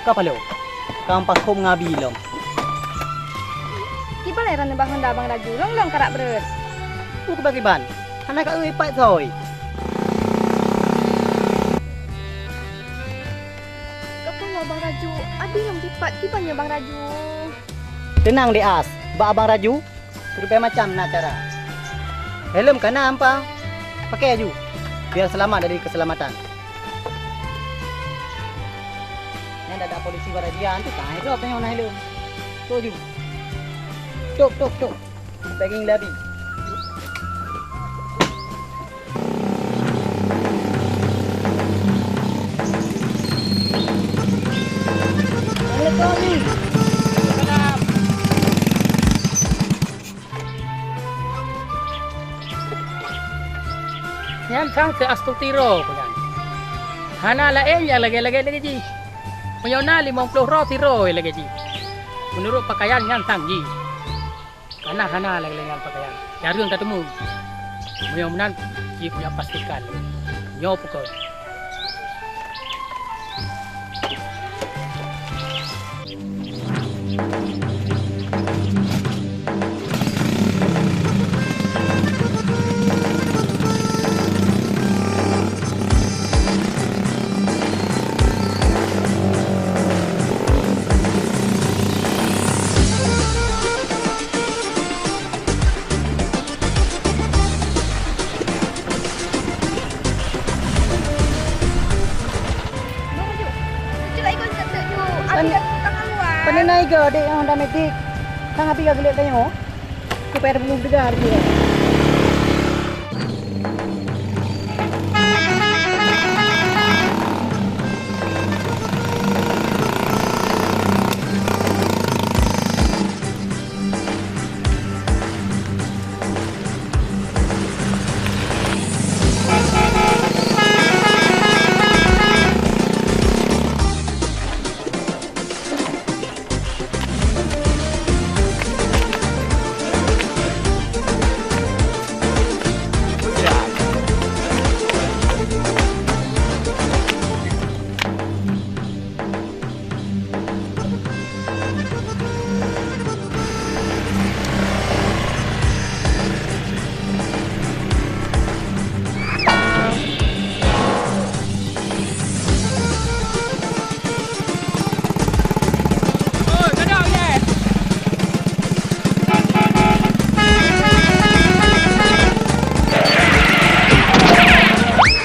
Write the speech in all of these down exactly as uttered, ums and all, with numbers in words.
Ka paloe, ka meupakhom ngon Abi lom. Kiban lé droeneuh bak honda Bang Raju, lôn-lôn karap breuet. Peue kiban-kiban? Hana ka eu ipat soe. Ka peue ngon Bang Raju? Abi lôn kipat, kiban nyoe Bang Raju. Teunang deh As, bak Abang Raju. Siribèe macam na cara. Helm ka na ampa, pakai aju, biar selamat dari keselamatan. Nyan dak polisi bak razia tu, ka hai droe tanyong na helm. Tok aju. Tok, tok, tok. Packing lari. Nyan sang seuastuti droe peue nyan. Hana laén nyang lagèe-lagèe lagèe jih. Meunyoe na limong ploh droe sidroe lagèe jih. Meunurot peukayan nyan sang jih. Kana hana lagèe nyan peukayan. Jareueng tateumé. Meunyoe meunan, cit kujak pastikan. Nyoe peue kon. Pan-, panenai ke dek nyang Honda Matic? Sang api ka geulet tanyoe. Keupai ada bulu dega dia.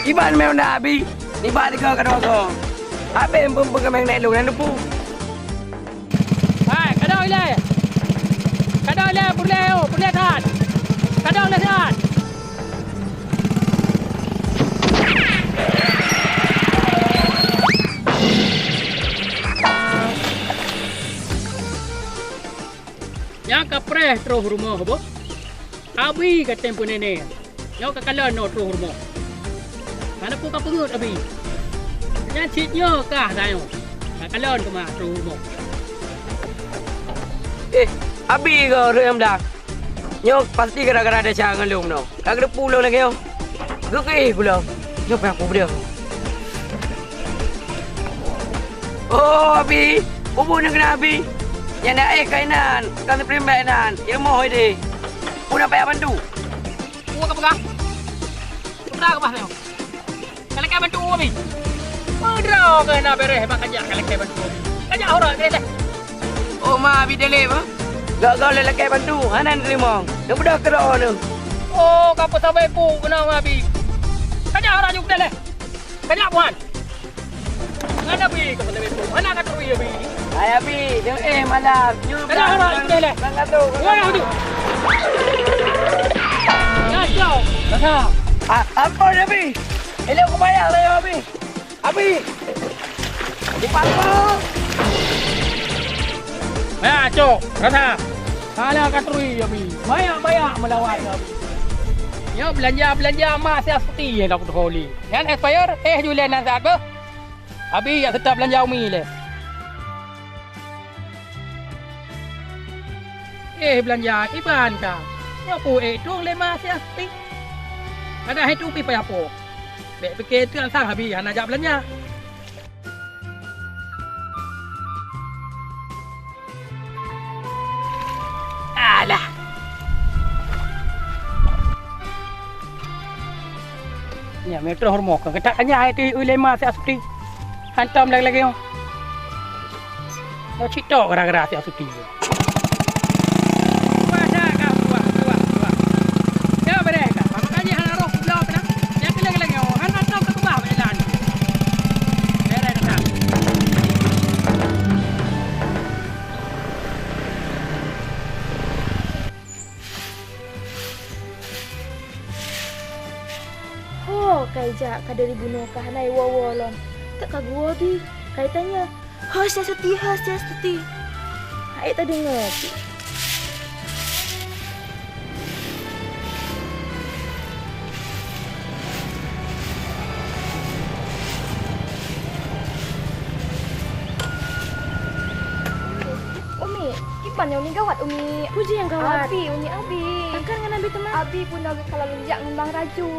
Iban meunan Abi. Nibak tiga ka dua go. Habéh peumpeukameng nèk lôn nyang teupeu. Hai, kadang ilèe! Kadang ilèe, peureulèe, oh, peureulèe that! Kadang ilèe that! Nyang ka preh troh rumoh boh. Abi ka tem peuneuneng. Nyoe ka kalon nyoe troh rumoh. Hana peue ka peungeuet Abi. Nyan cit nyoe kah tanyoe. Ka kalon teuma troh rumoh. Eh, Abi ka rhot nyang blang. Nyoe pasti gara-gara desya ngon lôn nyoe. Ka geuteupeue lôn lagèe nyoe. Geukeuh gulong. Nyoe payah kubeudôh. Oh, Abi. Peue buet nyang keunan Abi? Nyan na éh kainan, ka siprimbèk nan, ileumoh idéh. Peue na payah bantu? Peue ka peugah? Peue ka peugah nyoe? Ka lakèe bantu Abi. Peudroe keuh na bèrèh bak kajak ka lakèe bantu Abi. Kajak uroe keuh lé. Oh, ma Abi dalem, ha? Gak-gak lé lakèe bantu, hana neuteurimong. Neubeudôh keudroe neuh. Oh, ka peusabai peue keunoe ma Abi. Kajak uroe ju keudaleh. Kajak buhan. Ngon Abi ka peusabai peue. Hana ka turi Abi. Hai Abi, nyoe éh malam. Nyoe kajak uroe ju keudaleh. Bang Gatot. Wah, uju. Ya, siap. Rasa. Ah, ampôn Abi. Elok kubayang lah ya Abi. Abi! Dipaksa! Maya, cok! Rasa! Salah ka turi, Abi! Banyak-banyak melawan, Abi! Nyoe beulanja-beulanja ma siaseuti nyang ka kutuho lé. Nyan expire, éh ju lé nan saát beuh! Abi jak seutôt beulanja umi lé. Éh, beulanja kiban ka. Nyoe peue ék tueng lé ma siaseuti. Kadang hai tueng pih payah po. Bèk pike teuk sang Abi hana jak beulanja. Nyan, meu troh rumoh keuh. Geutak tanya hai teuh ulema si Asuti. Hantom lagèe-lagèe nyoe. Nyoe cit tok gara-gara si Asuti. Wah, dah, dah, buah, buah, buah. Ya, beres dah. Makanya hana roh pulang kena. Yang kena-kena nyoe, hana tahu ke bawah jalan. Beres dah. Ho, ka ijak ka dari bunoe ka hana iwoe-woe lom. Teuk ka geuwoe bi, ka itanya, "Ho, Sia Suti, ho, Sia Suti." Hai tadeungoe cit. Umi, kiban nyoe Umi gawat, Umi. Peue jih nyang gawat? Abi, Umi, Abi. Pakon ngon Abi teuma? Abi bunoe geukalon jak ngon Bang Raju.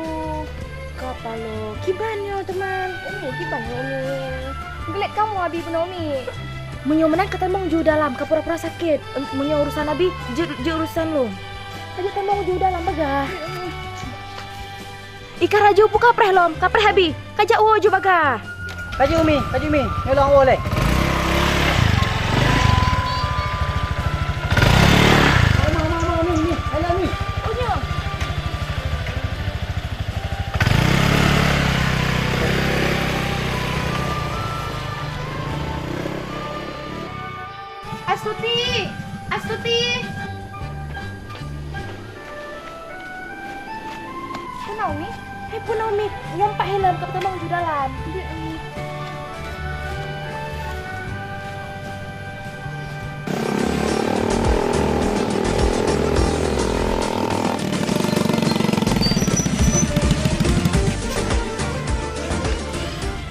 Ka paloe. Kiban nyoe teuma? Umi, kiban nyoe, Umi. Geulet kamoe Abi bunoe, Umi. Meunyoe meunan ka tamong ju dalam, ka pura-pura sakét. Meunyoe urusan Abi, jeuet, jeuet urusan lôn. Ka jeuet tamong ju dalam bagah. Ih, ka Raju, peue kapreh lom, kapreh Abi. Ka jak woe ju bagah. Ka jeuet Umi, ka jeuet Umi, nyoe lôn woe lé. Umi, Umi, Umi, hai lôn Umi. Oh, nyoe. Astuti! Astuti! Peue na, Umi? Hai, peue na, Umi? Nyan pat helom ka peutamong ju dalam. Beuh, Umi.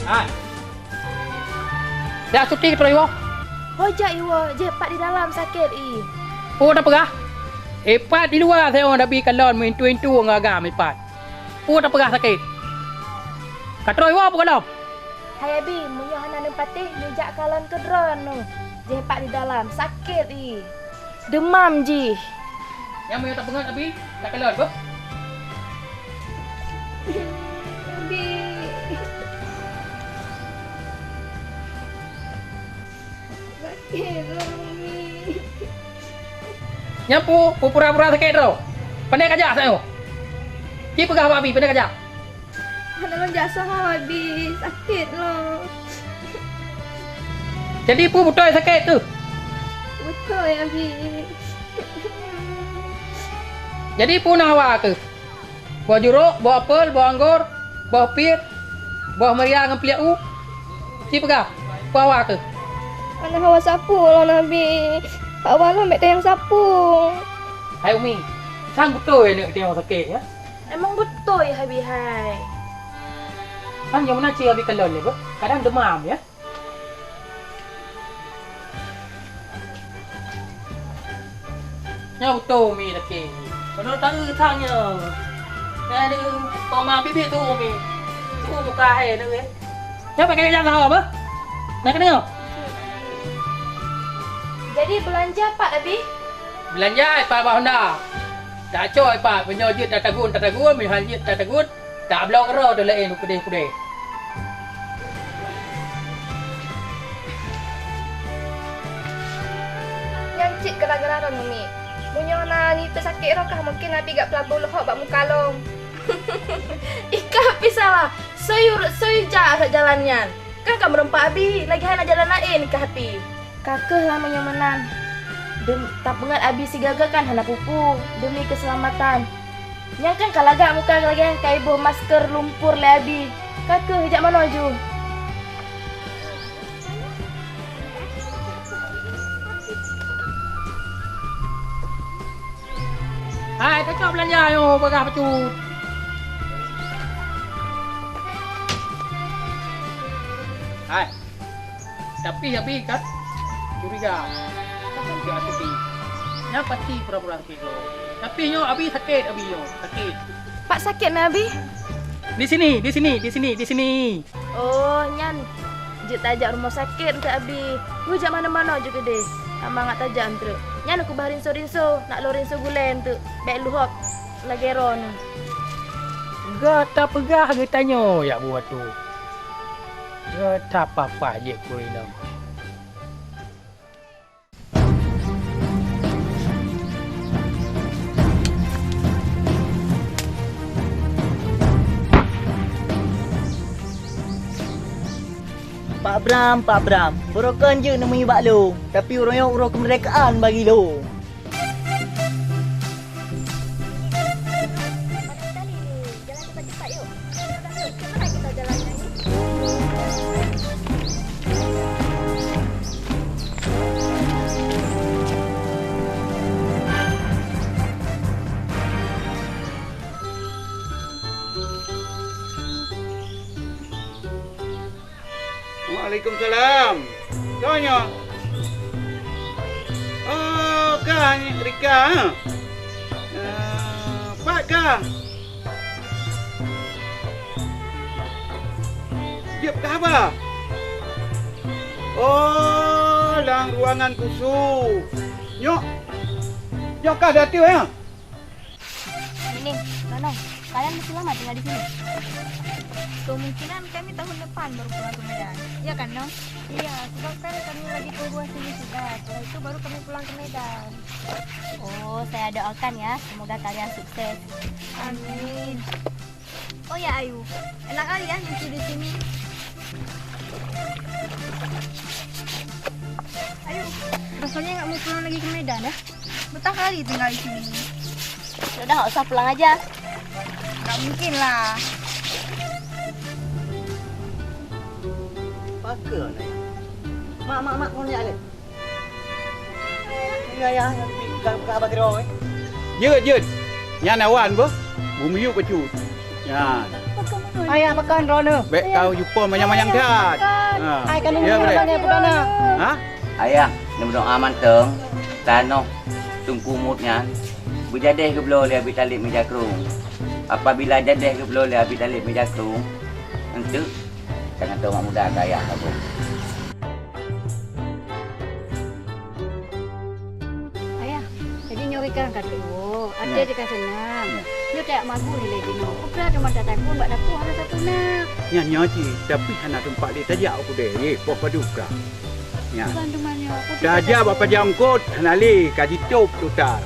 Hai. Jak cuti keu iwoe. Ho jak iwoe, jih pat di dalam sakét ih. Peue tapeugah? Ipat di luwa sayoe Abi kalon meuintu-intu ngon agam ipat. Peue tapeugah sakét? Ka troh iwoe peue gohlom? Hai Abi, meunyoe hana neupatéh, neujak kalon keudroe neuh. Jih pat di dalam sakét ih. Deumam jih. Nyang meunyoe tapeungon Abi, takalon beuh. Abi. Sakét, Umi. Nyan peue, peue pura-pura sakét droe? Pandai kajak sayoe. Ci peugah bak Abi, pandai kajak. Hana lôn jak saho, Abi. Sakét lom. Jadi peue beutôi sakét keuh? Beutôi, Abi. Jadi peue na hawa keuh? Boh jurok, boh apel, boh anggor, boh pir, boh meuria ngon pliek u. Ci peugah, peue hawa keuh? Hana hawa sapeue lôn, Abi. Hawa lôn bèk tanyong sapeue. Hai Umi, sang beutôi aneuk tanyong sakét, ya? Emang beutôi, Abi hai. Kan nyang meunan cit Abi kalon lé beuh, kadang deumam, ya. Nyoe beutôi Umi lakèe. Padahai taeu sang nyoe. Nyan koma biet-biet tu Umi. Tu muka hai tu, eh. Nyoe pakai jalan saho beuh. Nak kena. Jadi beulanja pat, Abi? Beulanja ipat bak Honda. Tacok ipat, meunyoe jeuet tatagun, tatagun, meunyoe han jeuet tatagun, tabloe keudroe teuh laén u keudè-keudè. Nyan cit gara-gara droeneuh, Mi. Meunyoe na nyang teusakét droe kah, mungken Abi gak peulaboh leuhok bak muka lôn. Ikah pih salah. Soe yue, soe yue jak rot jalan nyan. Kan ka meureumpok Abi, lagèe hana jalan laén kah pih. Ka keuh lah meunyoe meunan. Dem-, tapeunget Abi sigaga kan hana peue-peue demi keuseulamatan. Nyan kan ka lagak muka lagèe nyan ka iboh masker lumpur lé Abi. Ka keuh jak manoe ju. Hai, tacok beulanja nyoe bagah bacut. Hai. Tapi Abi ka curiga. Curiga Abi. Nyan pasti pura-pura sakét droe. Tapi nyoe Abi sakét, Abi nyoe sakét. Pat sakét na Abi? Di sini, di sini, di sini, di sini. Oh, nyan jeuet tajak rumoh sakét eunteuk Abi. Weueh jak manoe-manoe ju keudeh. Hana mangat tajak eunteuk. Nyan keubah rinso-rinso, nak lôn rinso gulèe eunteuk. Bèk leuhop lagèe droeneuh. Gata peugah geutanyoe jak buet tu. Gata papah jeuet keu inong. Pak Bram, Pak Bram, baroe kon jeuet neumiyueb bak lôn, tapi uroe nyoe uroe keumeurdekaan bagi lôn. Panas sekali ni. Jalan cepat-cepat yuk. Cepat kita jalan ni. Waalaikumsalam. Soe nyoe? Oh, kah Rika, eh? Eh, pat kah? Jeuet keu haba? Oh, lam ruangan khusus. Nyoe, nyoe kah dateueh, ya? Nining, Nonoh, kalian masih lama tinggal di sini? Kemungkinan kami tahun depan baru pulang ke Medan. Iya kan, Nong? Iya, sebab kan kami lagi tunggu hasilnya sudah. Setelah itu baru kami pulang ke Medan. Oh, saya doakan ya, semoga kalian sukses. Amin. Oh ya, Ayu, enak kali ya nyuci di sini. Ayu, rasanya nggak mau pulang lagi ke Medan ya? Betah kali tinggal di sini. Sudah, nggak usah pulang aja. Nggak mungkin lah. Pakon, Ayah? Mak, mak, mak, ngon jak lé. Ini Ayah, nyang pi-, ka, ka abah sidroe, eh. Jeuet, jeuet. Nyan awan beuh. Beumiyueb bacut. Nyan. Ayah, pakon droeneuh? Bék kau jupom manyang-manyang that. Ha. Hai, kanu ya, nyoe Bre. Bangai putana. Ha? Ayah, neumeudoa mantong, tanoh Teungku Mut nyan beujadeh geubloe lé Abi Thalib meujakrong. Apabila jadeh geubloe lé Abi Thalib meujakrong, enteuk tangan teuh mak muda keu ayah saboh. Ayah, jadi nyoe Rika ka duek woe, até teuka seunang. Ya. Nyoe tajak magun ilèe jinoe. Peugah teuma tatagun bak dapu hana sapeue na. Nyan nyoe cit, tapi hana teumpat lé tajak u keudè, yeh, poh padum ka. Nyan. Bukan teuma nyoe, aku tajak bak pajak eungkôt, hana lé, ka jitôb tuta.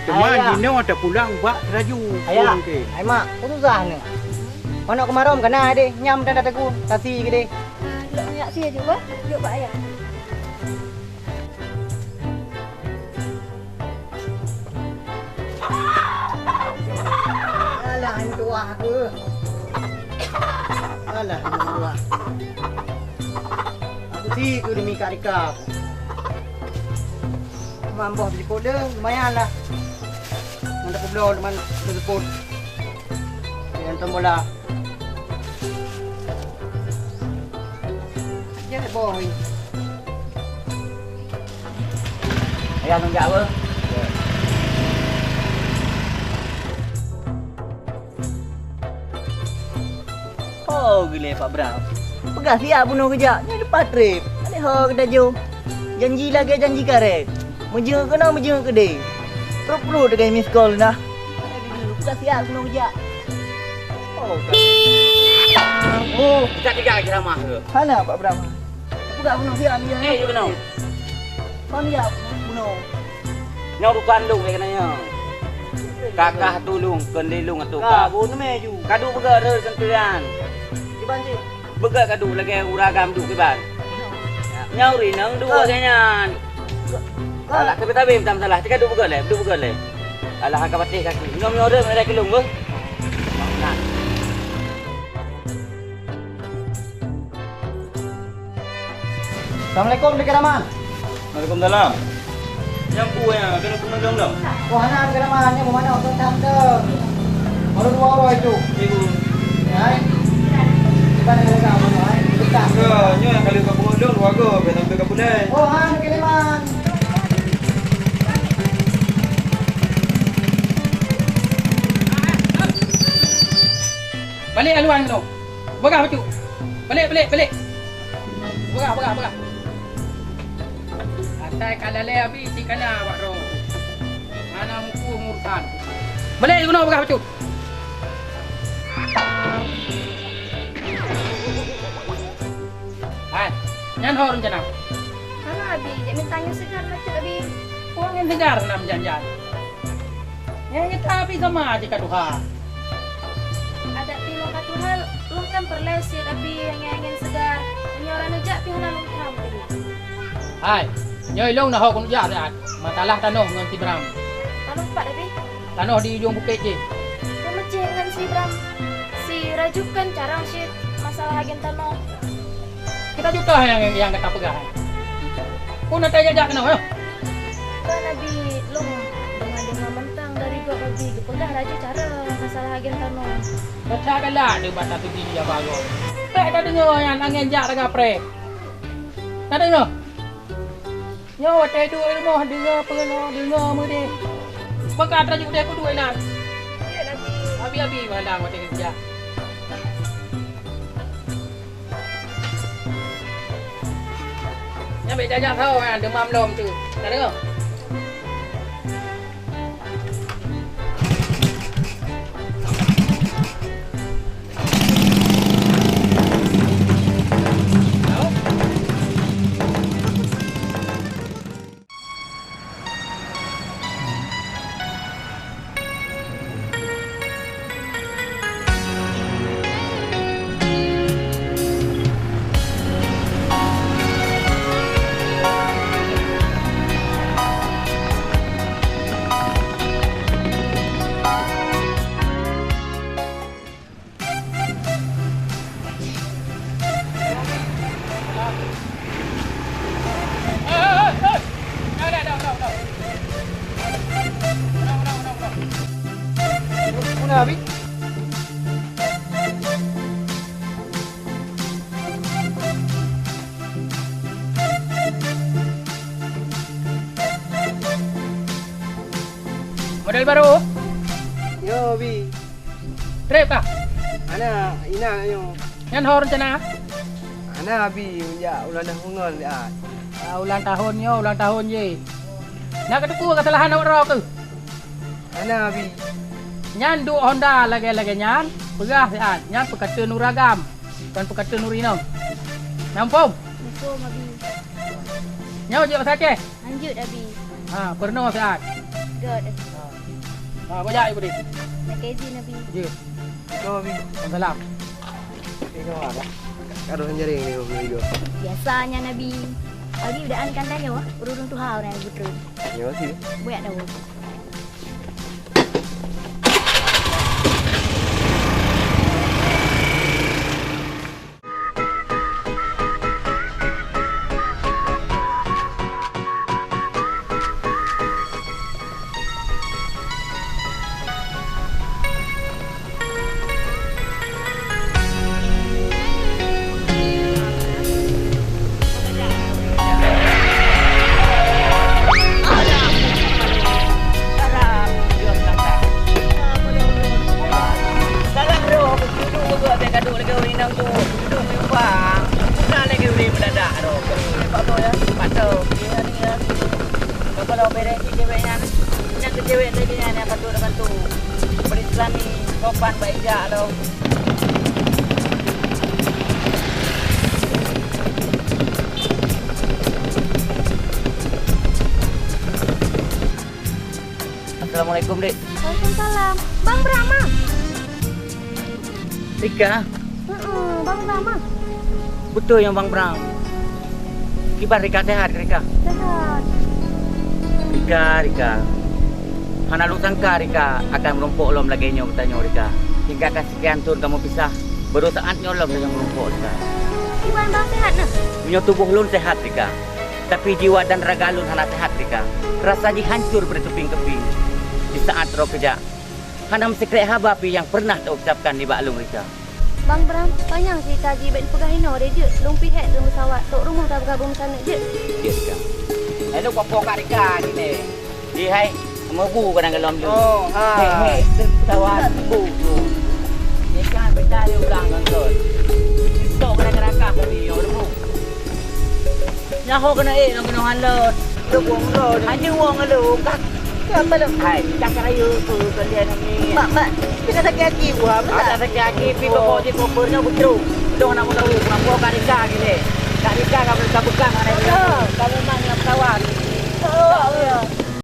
Teuma jinoe tapulang bak seulaju. Ayah, mungkin. Hai mak, peue susah nyoe? Manok keumarôm ka na deh, nyam dan tatagun, tasi keudeh. Ah, lôn jak sie jeuet, bah. Jok bak ayah. Alah, tuah ke. Alah, tuah. Aku si tu demi Kak Rika. Mamboh bikot deh, lumayan lah. Mantap bloe, teman tersebut. Dengan tombola. Jeuet boh. Ayah lôn jak weh. Oh, gile Pak Bram. Peugah siat bunoe geujak, nyoe leupah trép. Alèh ho geutanyoe. Janji lagèe janji karét. Meujeuet keunoe, meujeuet keudeh. Pruet-pruet teuka miss call nah. Peugah siat bunoe geujak. Oh, ka. Oh, jak tiga lagi ramah ke? Hana, Pak Bram. Peugah bunoe siat, ya. Eh, yuk keunoe. Kon ya, bunoe. Nyoe urusan lôn, ya keunoe nyoe. Kakah tulông, kon lé lôn atau ka. Ka, bunoe mé ju. Kadu peugah reu sentian. Kiban cit. Beugét ka duek lagèe ureueng agam duek kiban. Nyoe ureueng inong duek lagèe nyan. Alah, tapi-tapi minta masalah. Cit ka duek beugét lé, duek beugét lé. Alah, ka patéh kaki. Nyoe, nyoe ureueng lagèe keulong beuh. Nah. Assalamualaikum, Dek Rahman. Waalaikumsalam. Nyang peue nyang keuneuk peumeulông lom? Wah, hana, Dek Rahman, nyoe beumanok teuntang teuh. Baru dua uroe itu. Ibu. Ya, hai. Bukan ada kamu, hai. Bukan. Ke, nyoe nyang kali ka peumeulông dua go, biasa beutôi ka pulai. Oh, ha, Dek Rahman. Balik haluan tu. Peugah bacut. Balik, balik, balik. Peugah, peugah, peugah. Asai ka lalè abéh, si kana bak droe. Hana muphom urusan. Balik keunoe peugah bacut. Nyan ho reuncana. Hana, Abi, jak mita angén seugar bacut, Abi. Ho angén seugar na meujan-jan. Nyang gata Abi sama aja ka tuha. Adak pih lôn ka tuha, lôn kan peureulèe sit, Abi, angén-angén seugar. Meunyoe uroe neujak pih hana lôn tuha meuteumé. Hai, nyoe lôn na ho keuneuk jak siat. Masalah tanoh ngon si Bram. Tanoh pat, Abi? Tanoh di ujong bukét jih. Ka meucéh ngon si Bram. Si Raju kan carông cit masalah agen tanoh. Kita jutoh nyang, nyang gata peugah. Peue na tajak-jak keunoe, nyoe? Kon, Abi, lôn deungoe-deungoe mantong dari gob Abi geupeugah Raju carông masalah agen tanoh. Pecah galak deuh bak tatuji ya bagoe. Prek tadeungoe nyan angén jak taga prek. Tadeungoe? Nyoe watèe duek i rumoh deungoe peue nyoe, deungoe meudeh. Meukat Raju deh peuduek inan. Abi-abi mandang watèe keujak. Nyan bèk tajak sawoe nyan, deumam lom tu. Ka deungoe? Model baru? Yo, Bi. Trép kah? Hana, inan nyoe. Nyan ho reuncana? Hana, Abi, meujak ulang tahun ngon siat. Ah, ulang tahun nyoe, ulang tahun jih. Na kateupeue keusalahan awak droe keuh? Hana, Abi. Nyan duek Honda lagèe-lagèe nyan, peugah siat, nyan peukateuen ureueng agam, kon peukateuen ureueng inong. Na muphom? Muphom, Abi. Nyoe jeuet basa Aceh? Lanjut, Abi. Ha, peurunoe siat. Göt, Abi. Ha, bajak, Ibu Dek. Nakeuh izin, Abi. Jeuet. Assalamualaikum, Abi. Waalaikumsalam. Ka roh jaring ni, Ibu. Biasa nyan, Abi. Abi udah an kan tanyoe, ureueng tuha ureueng nyang geutrön. Nyoe sih. Buet dah. Dalam roh, dudoe beugöt bèk ka duek lagèe ureueng inong tu. Dudoe meuyumbang. Peuna lagèe ureueng meudadak roh. Pak Boy, ya. Pak Boy. Iya, iya. Kepala operasi cewek nyan. Nyan keu cewek lagèe nyan nyang patut bantu. Beri selami sopan bak ijak lom. Assalamualaikum, Dek. Waalaikumsalam. Bang Brama? Rika? Heeh, Bang Brama. Beutôi nyang Bang Bram. Kiban Rika, sehat, Rika? Sehat. Rika, Rika. Hana lôn sangka Rika akan meurumpok lom lagèe nyoe geutanyoe, Rika. Hingga ka sekian thon kamoe pisah, baru saat nyoe lom tanyoe meurumpok, Rika. Kiban Bang sehat, nah? Meunyoe tuboh lôn sehat, Rika. Tapi jiwa dan raga lôn hana sehat, Rika. Rasa jih hancor beureukeupieng-keupieng. Di saat droe keujak, hana meusikrek haba pih nyang peureunah teuucapkan nibak lôn, Rika. Bang Bram, panyang ceurita jih, bèk neupeugah inoe lé jeuet. Lôn pih hèk lôn beusawat, trok rumoh tapeugah beumeusang jeuet. Jeuet, Rika. Lalu poh-poh ka Rika gini. Di hai, meubu kadang golom jeuet. Oh, ha. Hèk, hèk, beusawat, bu. Rika, beda dia ulang nonton. Stok kadang-kadang kah kami, ya, udah bu. Nyaho keuneuk ék ngon keunohan lôn. Lôn bueng droe. Hana wong lôn, ka, ka apa lôn? Hai, cakap ayo tu kalian ni. Mak, mak, kita sakit hati buah, ah, tak sakit hati, pi bawa di koper nyoe beutôi. Dong nak tahu, kenapa ka nikah gini? Kak Rika ka buka-buka mana dia. Kamu mah yang kawan. Oh, ya.